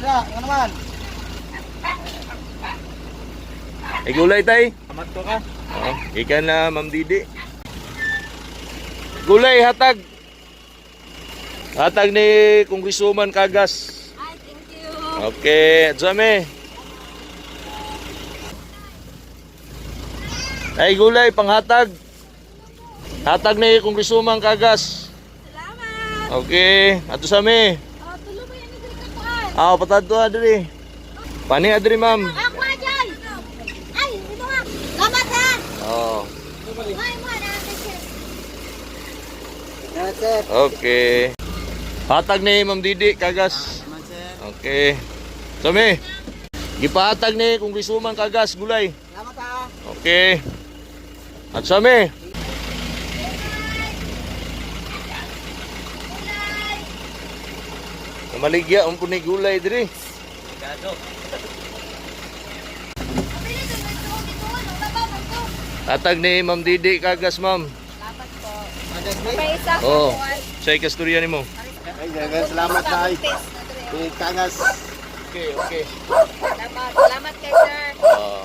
Na, ano naman? Ay gulay tay. Amat ko ka. Oo, ikan na Ma'am Didi. Gulay hatag. Hatag ni Congresswoman Kagas. Ay, thank you. Okay, Jame. Ay gulay panghatag. Hatag ni Congresswoman Kagas. Salamat. Okay, ato sa mi. Oh, tulo ba yan diri ka kuan? Ah, patadto adri. Pani adri, ma'am. Ako dyan. Ay, imo nga. Salamat ha. Oh, Ay, mo na sir. Salamat, sir. okay. Hatag ni Ma'am Didi Kagas. Salamat, sir. Okay. Sami. Gipahatag ni Congresswoman Kagas gulay. Salamat, ha. Okay. At sami. Namaligya ang punay gulay diri. Pabili to ito dito ano ba ba to? Hatag ni Ma'am Didi Kagas, ma'am. Salamat po. Kagas, may. May isa Oh. Say kasturya nimo. Ay, daghang salamat, tay. Kay Kagas. Okay. Salamat, salamat kay sir. Ah.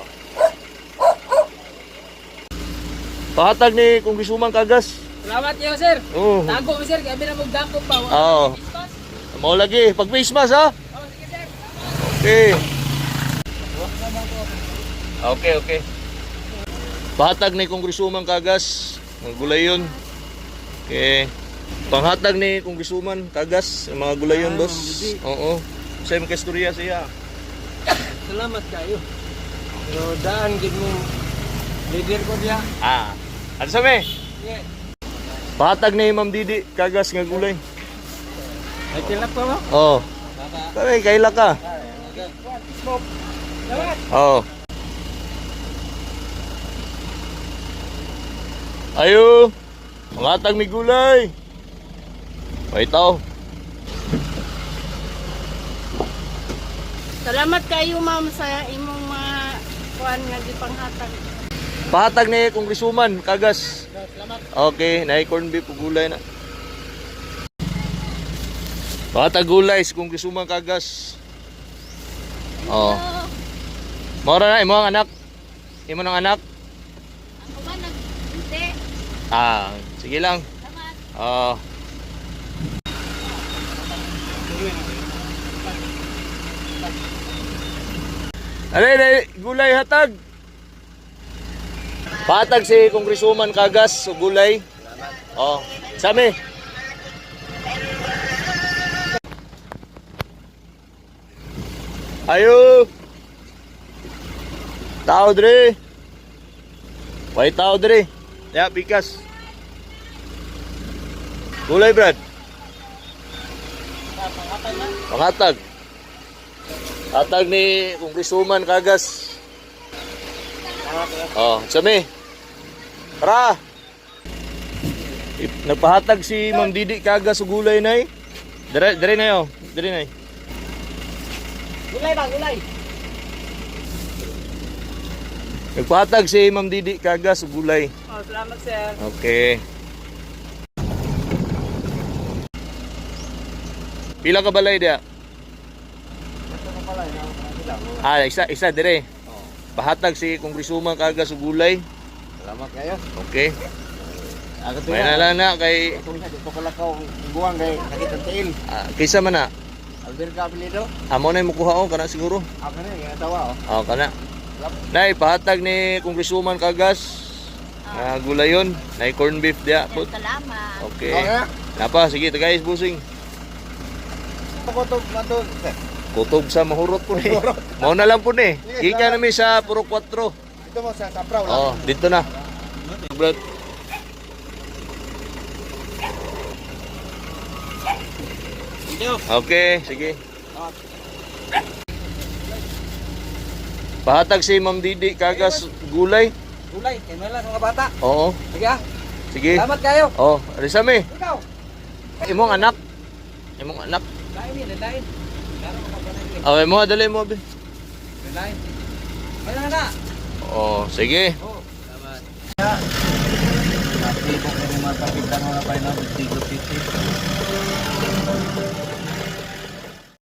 Pahatag ni Congresswoman Kagas. Salamat kayo, sir. Oh. Tago mo, sir. Kaya na magdako pa. Wa- Oo. Mao lagi pag face mask ha. Oh, sige, sir. Okay. Okay. Pahatag ni Congresswoman Kagas, mga gulayon. Okay. Panghatag ni Congresswoman Kagas, ang mga gulayon, Ah, boss. Ma'am Didi. Oo. Sa imong kasturya siya. Salamat kayo. Pero daan gid mo leader ko diya. Ah. Ano sa me? Sige. Pahatag ni Ma'am Didi Kagas nga gulay. Ay tilak pa mo. Oo. Kaya kaila ka. Salamat. Oo. Ayo. Pangatag mi gulay. May tao. Salamat kayo ma'am sa imong mga kuan nga gipanghatag. Pahatag ni Congresswoman Kagas. Salamat. Okay, na corn beef ug gulay na. Pahatag gulay si Congresswoman Kagas. Oh. Mora na imo ang anak. Imo ng anak. Ako ba nag hindi. Ah, sige lang. Salamat. Ah. Alay, alay, gulay hatag. Patag si Congresswoman Kagas o gulay. Oh, sami. Ayo. Tao dre. Way tao dre. Ya, pikas. Gulay, Brad. Pangatag. Atag ni Congresswoman Kagas. Oh, sami. Tara. Nagpahatag si Ma'am Didi Kagas og gulay nay. Dire dire na yo. Dire nay. Gulay ba, gulay. Nagpahatag si Ma'am Didi Kagas og gulay. Oh, salamat, sir. Okay. Pila ka balay dia? Ah, isa isa dire. Pahatag si Congresswoman Kagas og gulay. Salamat kayo. Okay. Ako to May na lang na kay Ito na, dito ko lakaw. Buwang kay sakit ang tiil. ah, kaysa man na. Albert Capilido. Amo na yung mukuha ko kana siguro. Ako na, yung asawa, oh. Oh, kana. Nay, pahatag ni Congresswoman Kagas. Na gulayon, nay corn beef dia. Sir, Put. salamat. Okay. Okay. Napa, sige, tagays busing. Kutob na to, sir. Kutob sa mahurot po ni. Mao na lang po ni. Sige, Gikan salamat. nami sa Puro 4. Dito mo sa Sapraw lang. Oh, dito na. Brad. Thank you. Okay, sige. Pahatag si Ma'am Didi Kagas gulay. Gulay, kay Mela sa mga bata. Oo, Sige ah. sige. Salamat kayo. Oh, Rizame. Ikaw. Imong anak. Imong anak. Lain ni, lain. Laro ka pa na. Oh, imo dali mo be. Lain. Wala na. Oh, sige. Oh, salamat. Napibo ko ni mga kapitan mga pa na tigo titi.